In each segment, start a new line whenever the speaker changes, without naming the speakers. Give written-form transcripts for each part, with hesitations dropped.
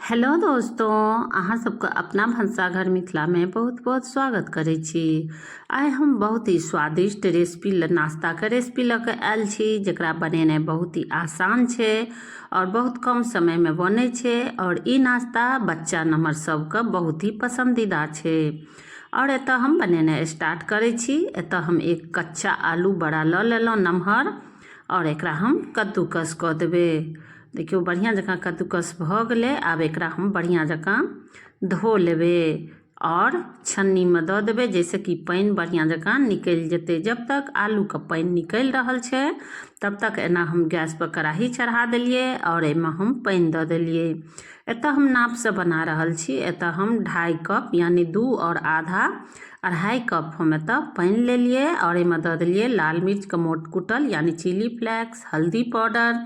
Hello दोस्तों, अहाँ सबके अपना भनसाघर मिथिलामे बहुत बहुत स्वागत करै छी। आइ हम बहुत ही स्वादिष्ट रेसिपी नाश्ताके रेसिपी लऽ कऽ आयल छी, जकरा बनेनाइ बहुत ही आसान छै आओर बहुत कम समयमे बनै छै आओर ई नाश्ता बच्चा नम्हर सबके बहुत ही पसन्दीदा छै। आओर एतऽ हम बनेनाइ स्टार्ट करै छी। एतऽ हम एक कच्चा आलू बड़ा लऽ लेलहुँ नम्हर आओर एकरा हम कद्दूकस कऽ देबै। देखियौ, बढ़िआँ जकाँ कद्दूकस भऽ गेलै। आब एकरा हम बढ़िआँ जकाँ धो लेबै आओर छन्नीमे दऽ देबै, जाहिसँ कि पानि बढ़िआँ जकाँ निकलि जेतै। जब तक आलूके पानि निकलि रहल छै, तब तक एना हम गैसपर कड़ाही चढ़ा देलियै आओर एहिमे हम पानि दऽ देलियै। एतऽ हम नापसँ बना रहल छी। एतऽ हम 2.5 कप, यानि 2 आओर आधा, 2.5 कप हम एतऽ पानि लेलियै आओर एहिमे दऽ देलियै लाल मिर्चके मोट कुटल, यानि चिली फ्लेक्स, हल्दी पाउडर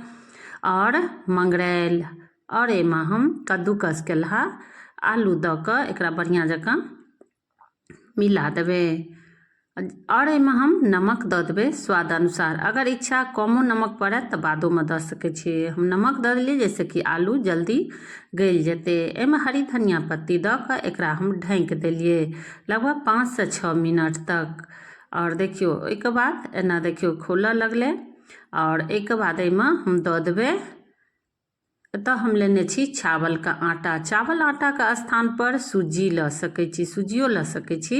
आओर मंगरैल आओर एहिमे हम कद्दूकस केलहा आलू दऽ कऽ एकरा बढ़िआँ जकाँ मिला देबै आओर एहिमे हम नमक दऽ देबै स्वाद अनुसार। अगर इच्छा कमो नमक पड़ए तऽ बादोमे दऽ सकै छियै। हम नमक दऽ देलियै, जाहिसँ कि आलू जल्दी गलि जेतै। एहिमे हरी धनिया पत्ती दऽ कऽ एकरा हम ढाँकि देलियै लगभग 5सँ 6 मिनट तक। आओर देखियौ, ओहिके बाद एना देखियौ खोलऽ लगलै। आओर एहिके बाद एहिमे हम दऽ देबै, एतऽ हम लेने छी चावलके आटा। चावल आटाके स्थानपर सुज्जी लऽ सकै छी, सुजियो लऽ सकै छी,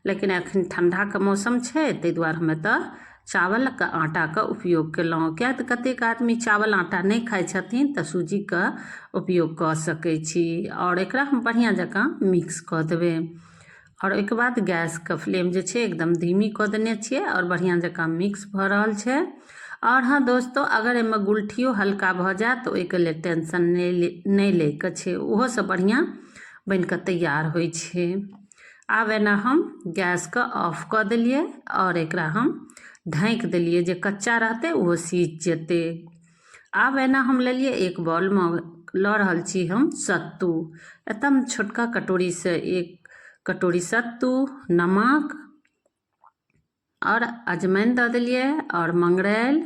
लेकिन एखन ठण्डाके मौसम छै, ताहि दुआरे हम एतऽ चावलके आटाके उपयोग केलहुँ, किएक तऽ कतेक आदमी चावल आटा नहि खाइ छथिन, तऽ सूजीके उपयोग कऽ सकै छी। आओर एकरा हम बढ़िआँ जकाँ मिक्स कऽ देबै आओर ओहिके बाद गैसके फ्लेम जे छै एकदम धीमी कऽ देने छियै आओर बढ़िआँ जकाँ मिक्स भऽ रहल छै। आओर हँ दोस्तो, अगर एहिमे गुलठियो हल्का भऽ जायत तऽ ओहिके लेल टेंशन नहि लैके छै, ओहोसँ बढ़िआँ बनि कऽ तैयार होइ छै। आब एना हम गैसके ऑफ कऽ देलियै आओर एकरा हम ढाँकि देलियै, जे कच्चा रहतै ओहो सीझ जेतै। आब एना हम लेलियै एक बॉलमे, लऽ रहल छी हम सत्तू। एतऽ हम छोटका कटोरीसँ एक कटोरी सत्तू, नमक आओर अजमाइन दऽ देलियै आओर मंगरैल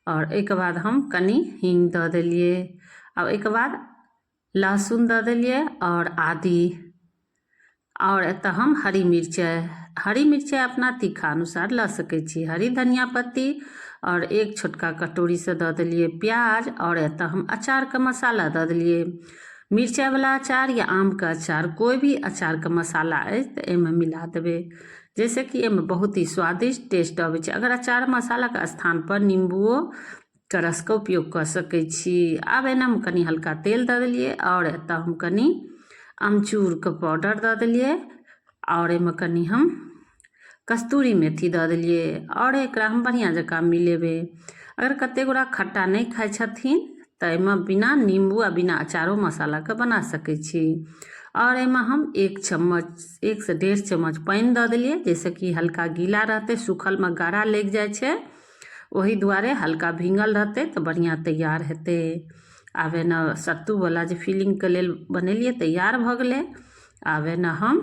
आओर एहिके बाद हम कनि हीङ्ग दऽ देलियै। आ ओहिके बाद लहसुन दऽ देलियै आओर आदी आओर एतऽ हम हरी मिरचाइ, हरी मिरचाइ अपना तीखा अनुसार लऽ सकै छी, हरी धनिया पत्ती आओर एक छोटका कटोरीसँ दऽ देलियै प्याज। आओर एतऽ हम अचारके मसाला दऽ देलियै, मिरचाइवला अचार या आमके अचार, कोइ भी अचारके मसाला अछि तऽ एहिमे मिला देबै, जाहिसँ कि एहिमे बहुत ही स्वादिष्ट टेस्ट अबै छै। अगर अचार मसालाके स्थानपर निम्बुओ के रसके उपयोग कऽ सकै छी। आब एनामे कनि हल्का तेल दऽ देलियै आओर एतऽ हम कनि अमचूरके पाउडर दऽ देलियै आओर एहिमे कनि हम कस्तूरी मेथी दऽ देलियै आओर एकरा हम बढ़िआँ जकाँ मिलेबै। अगर कतेक गोटा खट्टा नहि खाइ छथिन तऽ एहिमे बिना निम्बू आ बिना अचारो मसालाके बना सकै छी। आओर एहिमे हम एक चम्मच, 1सँ 1.5 चम्मच पानि दऽ देलियै, जाहिसँ कि हल्का गीला रहतै। सूखलमे गाढ़ा लागि जाइ छै, ओहि दुआरे हल्का भींगल रहतै तऽ बढ़िआँ तैयार हेतै। आब एना सत्तूवला जे फिलिंगके लेल बनेलियै, तैयार भऽ गेलै। आब एना हम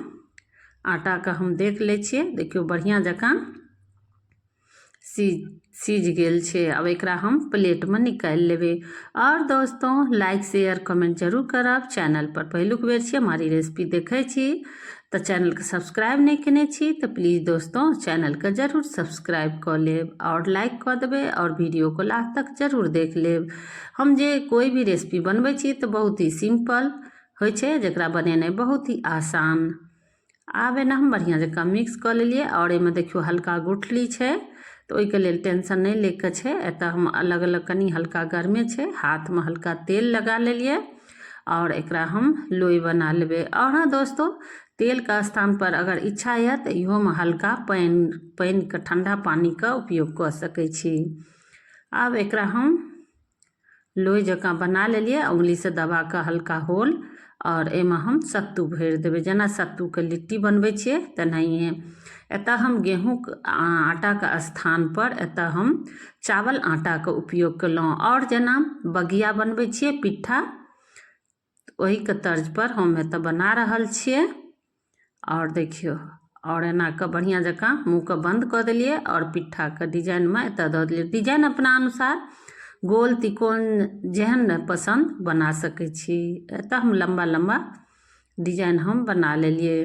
आटाके हम देख लै छियै। देखियौ, बढ़िआँ जकाँ सीझ गेल छै। आब एकरा हम प्लेटमे निकालि लेबै। आओर दोस्तों, लाइक, शेयर, कमेंट जरूर करब। चैनल पर पहिलुक बेर छी, हमारी रेसिपी देखै छी तऽ चैनलके सब्सक्राइब नहि केने छी तऽ प्लीज दोस्तों, चैनलके जरूर सब्सक्राइब कऽ लेब आओर लाइक कऽ देबै आओर वीडियोको लास्ट तक जरूर देख लेब। हम जे कोइ भी रेसिपी बनबै छी तऽ बहुत ही सिम्पल होइ छै, जकरा बनेनाइ बहुत ही आसान। आब एना हम बढ़िआँ जकाँ मिक्स कऽ लेलियै आओर एहिमे देखियौ, हल्का गुठली छै, तऽ ओहिके लेल टेंशन नहि लैके छै। एतऽ हम अलग अलग कनि हल्का गर्मे छै, हाथमे हल्का तेल लगा लेलियै आओर एकरा हम लोइ बना लेबै। आओर हँ दोस्तो, तेलके स्थानपर अगर इच्छा यऽ तऽ इहोमे हल्का पानिके, ठण्डा पानिके उपयोग कऽ सकै छी। आब एकरा हम लोइ जकाँ बना लेलियै, उंगलीसँ दबा कऽ हल्का होल आओर एहिमे हम सत्तू भरि देबै, जेना सत्तूके लिट्टी बनबै छियै तेनाहिए। एतऽ हम गेहूँके आटाके स्थानपर एतऽ हम चावल आटाके उपयोग केलहुँ आओर जेना बगिया बनबै छियै पिट्ठा, ओहिके तर्जपर हम एतऽ बना रहल छियै। आओर देखियौ, आओर एना कऽ बढ़िआँ जकाँ मुँहके बन्द कऽ देलियै आओर पिट्ठाके डिजाइनमे एतऽ दऽ देलियै। डिजाइन अपना अनुसार गोल तिकोन जेहन पसन्द बना सकै छी। एतऽ हम लम्बा लम्बा डिजाइन हम बना लेलियै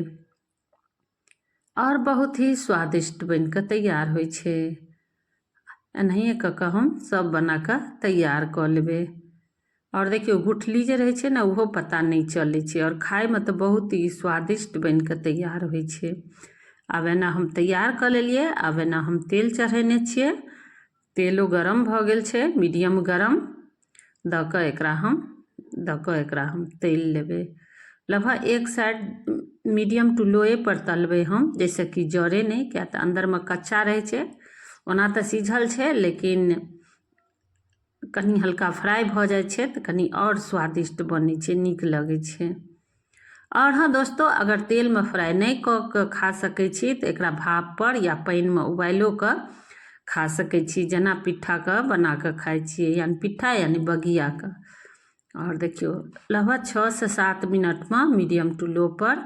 आओर बहुत ही स्वादिष्ट बनि कऽ तैयार होइ छै। एनाहिए कऽ कऽ हम सब बना कऽ तैयार कऽ लेबै। आओर देखियौ गुठली जे रहै छै ने ओहो पता नहि चलै छै आओर खायमे तऽ बहुत ही स्वादिष्ट बनि कऽ तैयार होइ छै। आब एना हम तैयार कऽ लेलियै। आब एना हम तेल चढ़ेने छियै, तेलो गरम भऽ गेल छै, मीडियम गरम दऽ कऽ एकरा हम दऽ कऽ एकरा हम तलि लेबै। लगभग एक साइड मीडियम टू लोए पर तलबै हम, जाहिसँ कि जरे नहि, किएक तऽ अन्दरमे कच्चा रहै छै। ओना तऽ सिझल छै, लेकिन कनि हल्का फ्राइ भऽ जाइ छै तऽ कनि आओर स्वादिष्ट बनै छै, नीक लगै छै। आओर हँ दोस्तो, अगर तेलमे फ्राइ नहि कऽ कऽ खा सकै छी तऽ एकरा भापपर या पानिमे उबालिओ कऽ खा सकै छी, जेना पिट्ठाके बना कऽ खाइ छियै, यानि पिट्ठा यानि बघियाके। आओर देखियौ लगभग 6 से 7 मिनटमे मीडियम टू लो पर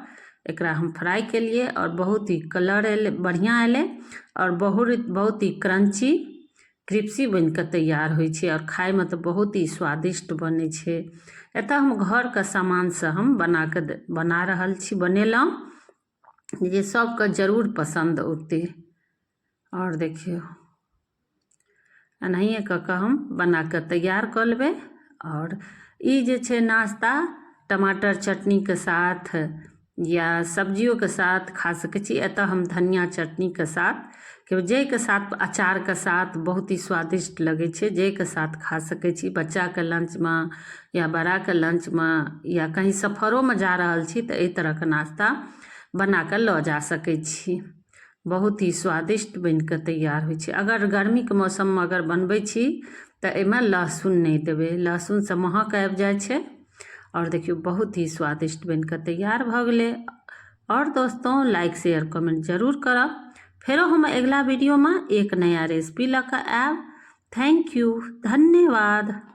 एकरा हम फ्राइ केलियै आओर बहुत ही कलर एलै, बढ़िआँ एलै आओर बहुत बहुत ही क्रंची क्रिप्सी बनि कऽ तैयार होइ छै आओर खायमे तऽ बहुत ही स्वादिष्ट बनै छै। एतऽ हम घरके सामानसँ हम बना कऽ बना रहल छी, बनेलहुँ जे सबके जरूर पसन्द औतै। आओर देखियौ एनाहिए कऽ कऽ हम बना कऽ तैयार कऽ लेबै। आओर ई जे छै नाश्ता टमाटर चटनीके साथ या सब्जियोके साथ खा सकै छी। एतऽ हम धनिया चटनीके साथ, जाहिके साथ अचारके साथ बहुत ही स्वादिष्ट लगै छै, जाहिके साथ खा सकै छी। बच्चाके लंचमे या बड़ाके लंचमे या कहीं सफरोमे जा रहल छी तऽ एहि तरहके नाश्ता बना कऽ लऽ जा सकै छी। बहुत ही स्वादिष्ट बनि कऽ तैयार होइ छै। अगर गर्मीके मौसममे अगर बनबै छी तऽ एहिमे लहसुन नहि देबै, लहसुनसँ महक आबि जाइ छै। आओर देखियौ बहुत ही स्वादिष्ट बनि कऽ तैयार भऽ गेलै। आओर दोस्तों, लाइक शेयर कमेंट जरूर करब। फेरो हम अगिला वीडियोमे एक नया रेसिपी लऽ कऽ आयब। Thank you, धन्यवाद।